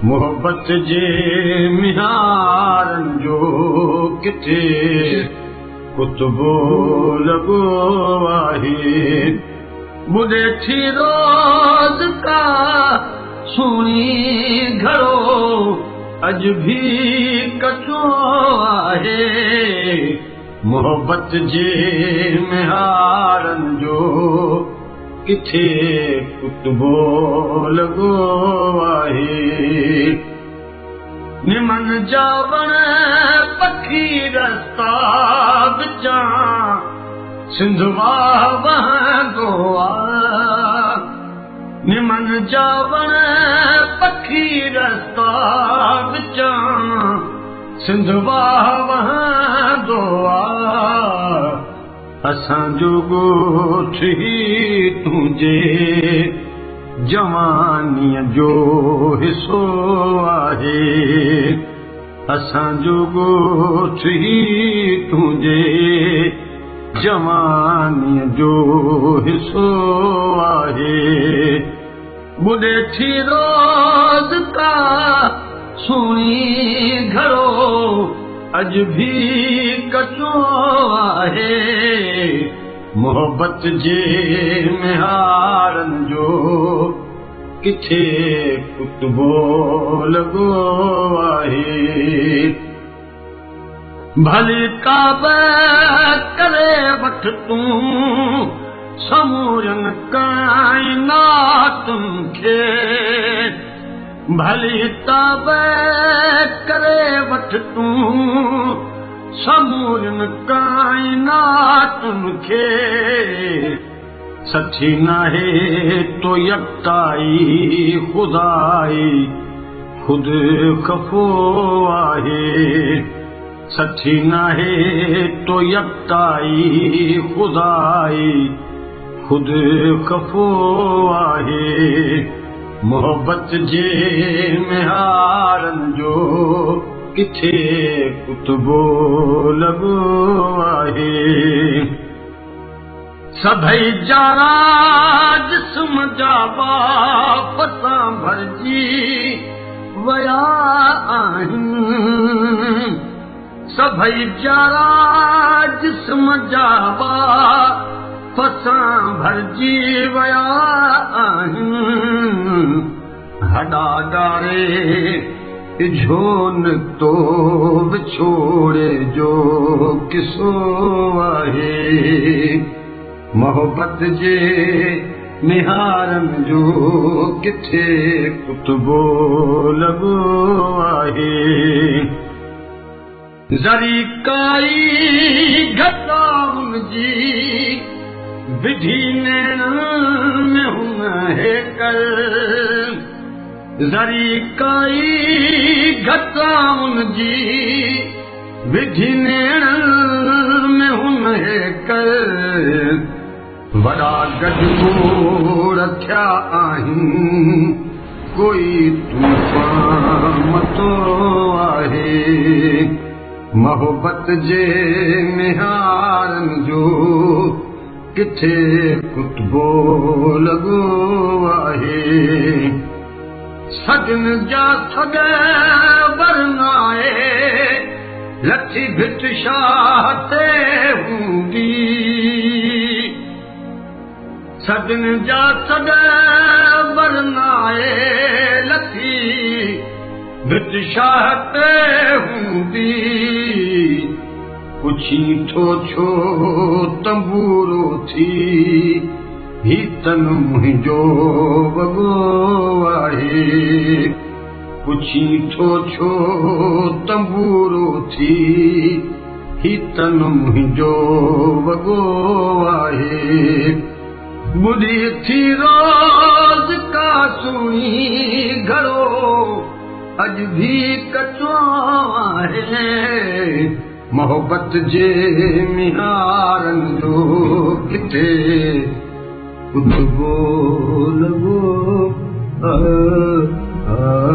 मोहबत जे मिहारनि जो किथे कुतबो लॻो आहे। ॿुधे थी रोज़ का सुणी घड़ो अॼु बि कचो आहे। मोहबत जे मिहारनि जो किथे कुतबो लॻो आहे। निमन जा वण पखी रस्ता विचां सिंध वाह वहंदो आहे। निमन जा वण पखी रस्ता विचां सिंध वाह वहंदो आहे। असांजो ॻोठ ई तुंहिंजे जवानीअ जो हिसो आहे। असांजो ॻोठ ई तुंहिंजे जवानीअ जो हिसो आहे। ॿुधे थी रोज़ का सुणी घड़ो अॼु बि कचो आहे। मोहबत जे मिहारनि जो किथे कुतबो लॻो आहे। भली काब करे वठि तूं समूरनि काइनातुनि खे। भली ताब करे वठि तूं समूरनि काइनातुनि खे। सची नाहे तो यकताई ख़ुदाई ख़ुद खफ़ो आहे। सची नाहे तो यकताई ख़ुदाई ख़ुद खफ़ो आहे। मोहबत जे मिहारनि जो किथे कुतबो लॻो आहे। सभई जारा जिस्म जा बाप सां भरिजी विया आहिनि। सभई जारा जिस्म जा बाप सां भरिजी विया आहिनि। हॾा ॾारे इझो निकितो विछोड़े जो किसो आहे। मोहबत जे निहारनि जो किथे कुतबो लॻो आहे। ज़री काई घटाउनि जी विधि नैणनि में हुन हेकल। ज़री काई घटाउनि जी विधि नैणनि में हुन हेकल। वॾा गजगोड़ थिया आहिनि कोई तूफ़ान मतो आहे। मोहबत जे मिहारनि जो किथे कुतबो लॻो आहे। सदन जा सॻ वरनाए लथी भित शाह ते हूंदी। सदन जा सॻ वरनाए लथी भित शाह ते हूंदी। पुछी थो छो तंबूरो थी ही तन मुंहिंजो वॻो आहे। पुछी थो छो तंबूरो थी ही तन मुंहिंजो वॻो आहे। ॿुधी थी रोज़ का सुणी घड़ो अॼु बि कचो आहे। मोहबत जे मिहारनि जो किथे कुतबो लॻो आहे।